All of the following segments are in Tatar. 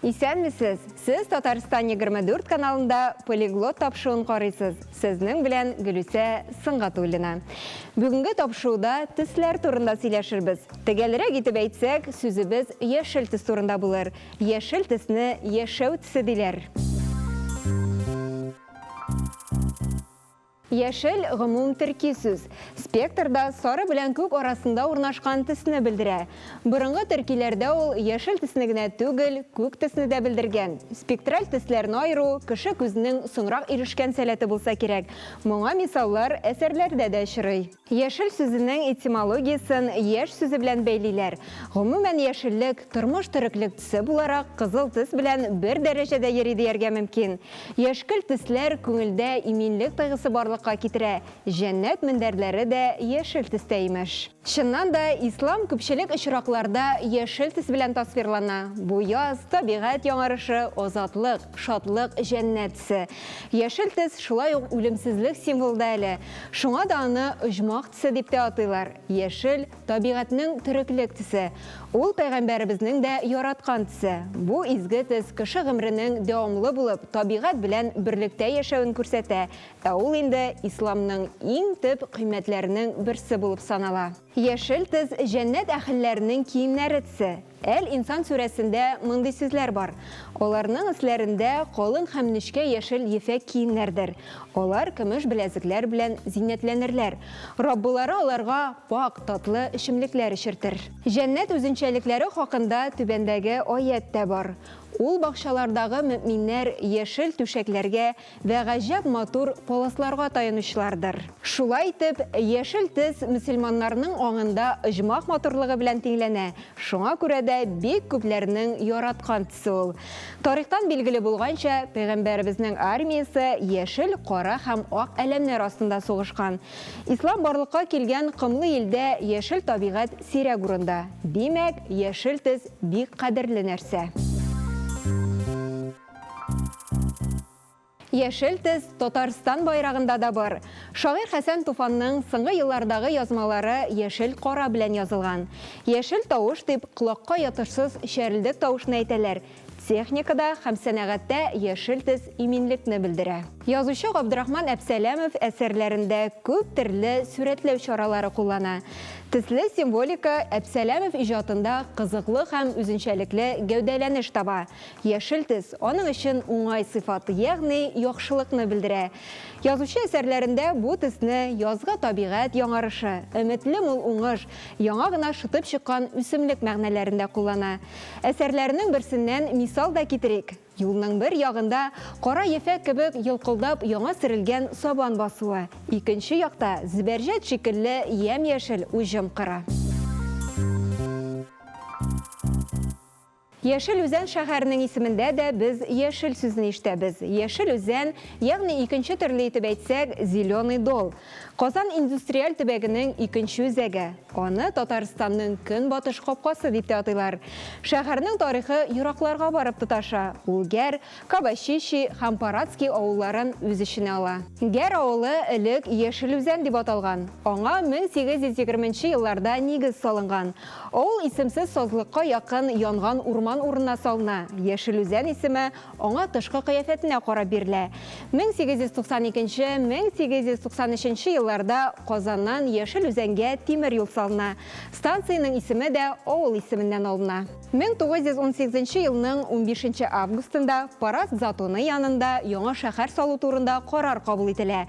Исәнмесез! Сез Татарстан 24 каналында Полиглот тапшыруын карыйсыз. Сезнең белән Гөлүсә Сөнгатуллина. Бүгенге тапшыруда төсләр турында сөйләшербез. Төгәлрәк итеп әйтсәк, сүзебез яшел төс турында булыр. Яшел төсне яшәү төсе диләр. Яшел, гомум төрки сүз. Спектрда сары белән күк арасында урнашкан төсне белдерә. Борынгы төркиләрдә ул яшел төсне генә түгел, күк төсне дә белдергән. Спектраль төсләрне аеру кеше күзенең соңрак ирешкән сәләте булса кирәк. Моңа мисаллар әсәрләрдә дә очрый. Яшел сүзенең этимологиясен яшь сүзе белән бәйлиләр. Гомумән, яшеллек, тормыш тереклек төсе буларак, кызыл төс белән бер дәрәҗәдә йөри дияргә мөмкин. Яшькелт төсләр күңелдә иминлек тойгысы барлыкка китерә, җәннәт мендәрләре дә яшел төстә, имеш. Чыннан да, ислам күпчелек очракларда яшел төс белән тасвирлана. Бу яз, табигать яңарышы, азатлык, шатлык, җәннәт төсе. Яшел төс шулай ук үлемсезлек символы да әле. Шуңа да аны оҗмах төсе дип тә атыйлар. Яшел, табигатьнең тереклек төсе. Ул пәйгамбәребезнең дә яраткан төсе. Бу изге төс кеше гомеренең дәвамлы булып, табигать белән берлектә яшәвен күрсәтә, ә ул инде исламның иң төп кыйммәтләренең берсе булып санала. Яшел төс, җәннәт әһелләренең киемнәре төсе. Әл-Инсан сүрәсендә мондый сүзләр бар, Аларның өсләрендә калын һәм нечкә яшел ефәк киемнәрдер. Алар көмеш беләзекләр белән зиннәтләнерләр. Раббылары аларга пакь, татлы эчемлекләр эчертер. Җәннәт үзенчәлекләре хакында түбәндәге аять тә бар, Ул бакчалардагы мөэминнәр яшел түшәкләргә вә гаҗәп матур паласларга таянучылардыр. Шулай итеп, яшел төс мөселманнарның аңында оҗмах матурлыгы белән тиңләнә, шуңа күрә дә бик күпләрнең яраткан төсе ул. Тарихтан билгеле булганча, пәйгамбәребезнең армиясе яшел, кара һәм ак әләмнәр астында сугышкан. Ислам барлыкка килгән комлы илдә яшел табигать сирәк урында. Димәк, яшел төс бик кадерле нәрсә. Яшел төс Татарстан байрагында да бар. Шагыйрь Хәсән Туфанның соңгы еллардагы язмалары яшел кара белән язылган. Яшел тавыш дип колакка ятышсыз чәрелдек тавышны әйтәләр. Техникада һәм сәнәгатьтә яшел төс иминлекне белдерә. Язучы Габдрахман Әпсәләмов әсәрләрендә күп төрле сурәтләү чаралары куллана. Төсле символика Әпсәләмов иҗатында кызыклы һәм үзенчәлекле гәүдәләнеш таба. Яшел төс, аның өчен уңай сыйфат, ягъни яхшылыкны белдерә. Язучы әсәрләрендә бу төсне язгы табигать яңарышы, өметле мул уңыш, яңа гына шытып чыккан үсемлек мәгънәләрендә куллана. Әсәрләренең берсеннән мисал да китерик. Юлның бер ягында кара ефәк кебек елкылдап яңа сөрелгән сабан басуы, икенче якта зөбәрҗәт шикелле ямь-яшел уҗым кыры. Яшел Үзән шәһәренең исемендә дә без яшел сүзен ишетәбез. Яшел Үзән, ягъни икенче төрле итеп әйтсәк, Зеленый Дол. Казан индустриаль төбәгенең икенче үзәге. Аны Татарстанның көнбатыш капкасы дип тә атыйлар. Шәһәрнең тарихы еракларга барып тоташа. Ул Гәр, Кабачищи һәм Парадский авылларын үз эченә ала. Гәр авылы элек Яшел Үзән дип аталган. Аңа 1820 нче елларда нигез салынган. Авыл исемсез сазлыкка якын янган урман урынына салына. Яшел Үзән исеме аңа тышкы кыяфәтенә карап бирелә. 1892 1893 елларда Казаннан Яшел Үзәнгә тимер юл салына. Станциянең исеме дә авыл исеменнән алына. 1918 елның унбишенче августында Парас затоны янында яңа шәһәр салу турында карар кабул ителә.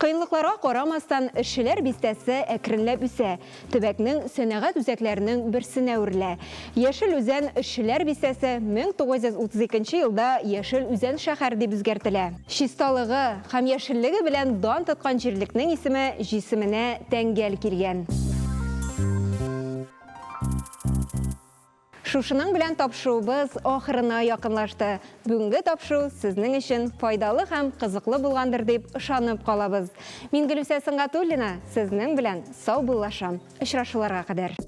Кыенлыкларга карамастан, эшчеләр бистәсе әкренләп үсә, төбәкнең сәнәгать үзәкләренең берсенә әверелә. Яшел Үзән эшчеләр бистәсе 1932 елда Яшел Үзән шәһәре дип үзгәртелә. Чисталыгы һәм яшеллеге белән дан тоткан җирлекнең исеме җисеменә тәңгәл килгән. Шушының белән тапшыруыбыз ахырына якынлашты. Бүгенге тапшыру сезнең өчен файдалы һәм кызыклы булгандыр дип ышанып калабыз. Мин Гөлүсә Сөнгатуллина, сезнең белән саубуллашам. Очрашуларга кадәр.